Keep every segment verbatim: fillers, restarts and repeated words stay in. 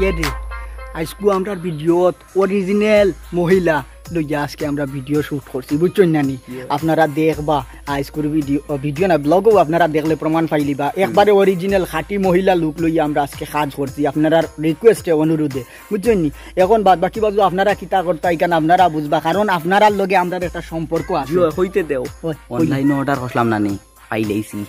এ রে, আইজকু আমরার ভিডিওত অরিজিনাল মহিলা লইয়া আজকে আমরা ভিডিও শুট করছি, বুঝছইন না নি? আপনারা দেখবা আইজকুর ভিডিও, ভিডিও না, ব্লগও আপনারা দেখলে প্রমাণ পাইলিবা। একবারে অরিজিনাল খাঁটি মহিলা লুক লইয়া আমরা আজকে কাজ করছি, আপনারার রিকোয়েস্টে, অনুরোধে, বুঝছইন নি? এখন বাদ বাকি বাজু আপনারা কিতা করতা, ইখান আপনারা বুঝবা, কারণ আপনারার লগে আমরার একটা সম্পর্ক আছে। জিও, কইতে দেও। ওই, ওই। অনলাইনে অর্ডার করছিলাম না নি, পাইলাইছি।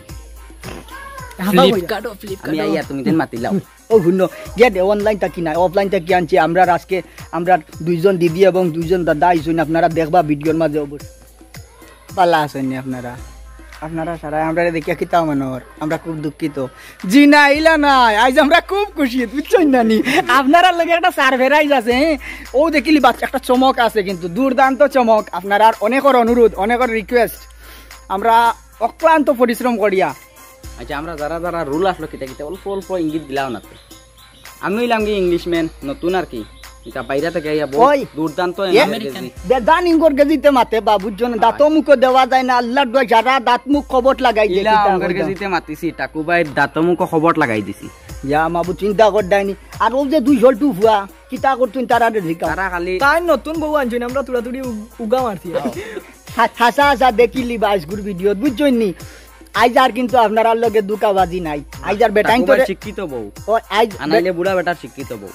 হাছা কইরা। ফ্লিপকার্টও, আমি ফ্লিপকার্টও। আইয়া তুমি দেন মাতিলাও। ও হুনো, গিয়া দে, অনলাইন থাকি না, অফলাইন থাকি আনছি। আমরার আজকে, আমরার দুইজন দিদি এবং দুইজন দাদা আইছইন, আপনারা দেখবা ভিডিওর মাঝে অবশ্য। ভালা আছইন নি আপনারা? আপনারা সারা আমরারে দেখিয়া কিতা মনে অর? আমরা খুব দুঃখিত। জি না, ইলা নায়, আইজ আমরা খুব খুশি, বুঝছইন না নি? আপনারার লগে একটা সারপ্রাইজ আছে, হ্যাঁ? ও দেখিলি বাচ-, একটা চমক আছে কিন্তু, দুর্দান্ত চমক। আপনারার অনেকর অনুরোধ, অনেকর রিকোয়েস্ট, আমরা অক্লান্ত পরিশ্রম করিয়া। আচ্ছা, আমরা যারা যারা রুল আসলো কিতা কিতা অল্প অল্প ইঙ্গিত দিলাও না তো। আমি অইলাম কি ইংলিশম্যান, নতুন আর কি। ইটা বাইরে থাকি আইয়া বহুত ওই, দুর্দান্ত এ, আমেরিকান। বেজান ইঙ্গর গেজিতে মাতে বা, বুঝছো না? দাঁতো মুখো দেওয়া যায় না, আল্লাহর দোয়া, যারা দাঁত মুখ খবট লাগাই দে, ইলা কিতা আঙ্গর কইতাম? গেজিতে মাতিছি, টাকু ভাইর দাঁতো মুখো খবট লাগাই দিছি। ইয়া মাবু, চিন্তা কর ডাইনি। আর ও যে দুই জল টু ফুয়া, কিতা করছইন তারা রে জিকাও। তারা খালি তাই নতুন বউ আনছইন, আমরা তুড়াতুড়ি উ-, উগা মারছি। হা-, হাছা হাছা দেখিলি বা আইজকুর ভিডিওত, বুঝছইন নি? আইজ আর কিন্তু আপনারার লগে দুকাবাজি নাই। আইজ আর বেটাইন টাকু ভাই তোরে শিক্ষিত বউ। ও, আইজ আনাইলে বে- বুড়া বেটার শিক্ষিত বউ।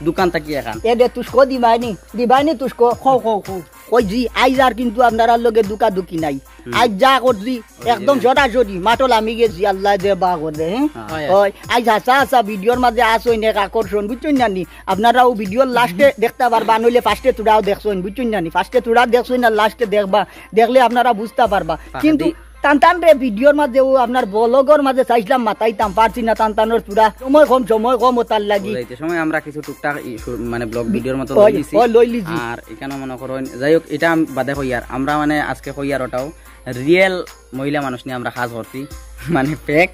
দোকান থাকি এখান। এ দে তুসকো দিবাইনি, দিবাইনি তুসকো। খো, খো, খো। ওই জি, আইজ আর কিন্তু আপনারার লগে দুকা দুকি নাই। হুম। আইজ যা করছি, ওই একদম যে। সরাসরি মাঠো লামি গেছি, আল্লাহ যে বা করে, হ্যাঁ? হ্যাঁ। ওই, আইজ হাছা হাছা ভিডিওর মাঝে আছইন এক আকর্ষণ, বুঝছইন না নি? আপনারা ও ভিডিওর লাস্টে দেখতা পারবা, নইলে ফার্স্টে তুড়াও দেখছইন, বুঝছইন না নি? ফার্স্টে তুড়া দেখছইন আর লাস্টে দেখবা, দেখলে আপনারা বুঝতা পারবা। ফাঁকেদি কিন্তু তান তান রে ভিডিওর মাঝে ও আপনার ব্লগর মাঝে চাইছিলাম মাতাইতাম, পারছি না, তান তানর তুড়া সময় কম, সময় কম, ও তার লাগি। বুঝাইতে সময় আমরা কিছু টুকটাক ই সু-, মানে ব্লগ ভিডিওর মতো ওই, লই নিছি। ওই লই লিছি। আর এখানে মনে করইন, যাই হোক, এটা আমি বাদে কইয়ার, আমরা মানে আজকে কইয়ার ওটাও রিয়েল মহিলা মানুষ নিয়া আমরা কাজ করছি, মানে ফেক।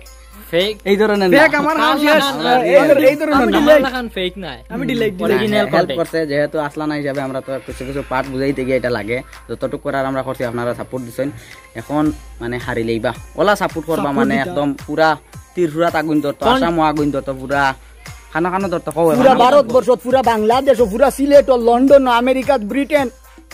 ফেক? এই ধরনের না। ফেক আমার কাম শেষ। আমরা এই রিয়েল। ধর-, এই ধরনের আমি না। আমার লাখান ফেক নাই। আমি delight, delight. Original help content. করছে, যেহেতু আসলা না হিসাবে আমরা তো কিছু কিছু পার্ট বুঝাইতে গিয়া এটা লাগে, যতটুকু করার আমরা করছি, আপনারা সাপোর্ট দিছইন। এখন মানে হারি লইবা, ওলা সাপোর্ট করবা, সাপোর্ট মানে দিতা। একদম পুরা ত্রিপুরাত আগুন ধরতো, কোন আসামও আগুন ধরতো, পুরা খানো খানো ধরতো, কও পুরা এখন। ভারতবর্ষ, পুরা বাংলাদেশ, পুরা Sylhet, London, America, Britain,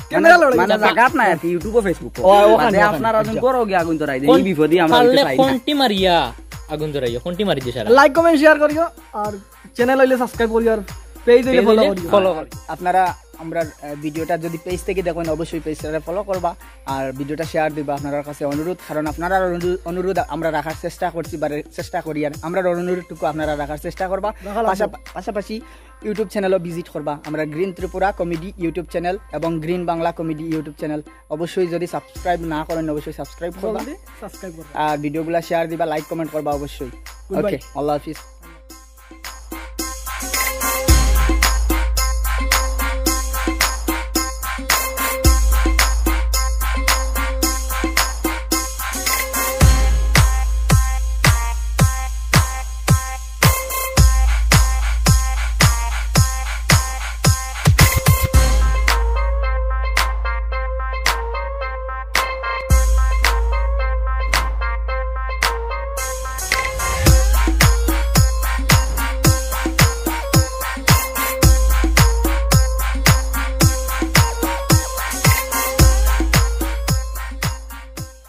camera মানে, লড়াই মানে করবা। জাগাত নাই আর কি, YouTube ও Facebook ও। ও, ওখানে, বাদে ওখানে, আপনারা আচ্ছা। যখন করো গিয়া আগুন ধরাই দেয়, এই পারলে বিপদে আমরা কিছু চাই না। কোনটি মারিয়া আগুন ধরাইও, কোনটি মারি দিয়ে সারা। লাইক, কমেন্ট, শেয়ার করিও, আর চ্যানেল হইলে সাবস্ক্রাইব করিও, আর পেজ হইলে পেজ ফলো হইলে করিও। ফলো করিও। আপনারা আমরা, আহ, ভিডিওটা যদি পেজ থেকে দেখেন, অবশ্যই পেজটারে ফলো করবা, আর ভিডিওটা শেয়ার দিবা। আপনারার কাছে অনুরোধ, কারণ আপনারার অনুরোধ, অনুরোধ আমরা রাখার চেষ্টা করছি, বা রে-, চেষ্টা করি, আর আমরার অনুরোধটুকু আপনারা রাখার চেষ্টা করবা। রাখা লাগবো। পাশাপা-, পাশাপাশি YouTube চ্যানেলও ভিজিট করবা, আমরা গ্রিন ত্রিপুরা কমেডি YouTube চ্যানেল এবং গ্রিন বাংলা কমেডি YouTube চ্যানেল। অবশ্যই যদি সাবস্ক্রাইব না করেন, অবশ্যই সাবস্ক্রাইব করবা। জলদি সাবস্ক্রাইব করবা। আর ভিডিওগুলা শেয়ার দিবা, লাইক কমেন্ট করবা অবশ্যই। Good bye. ওকে, আল্লাহ হাফিজ।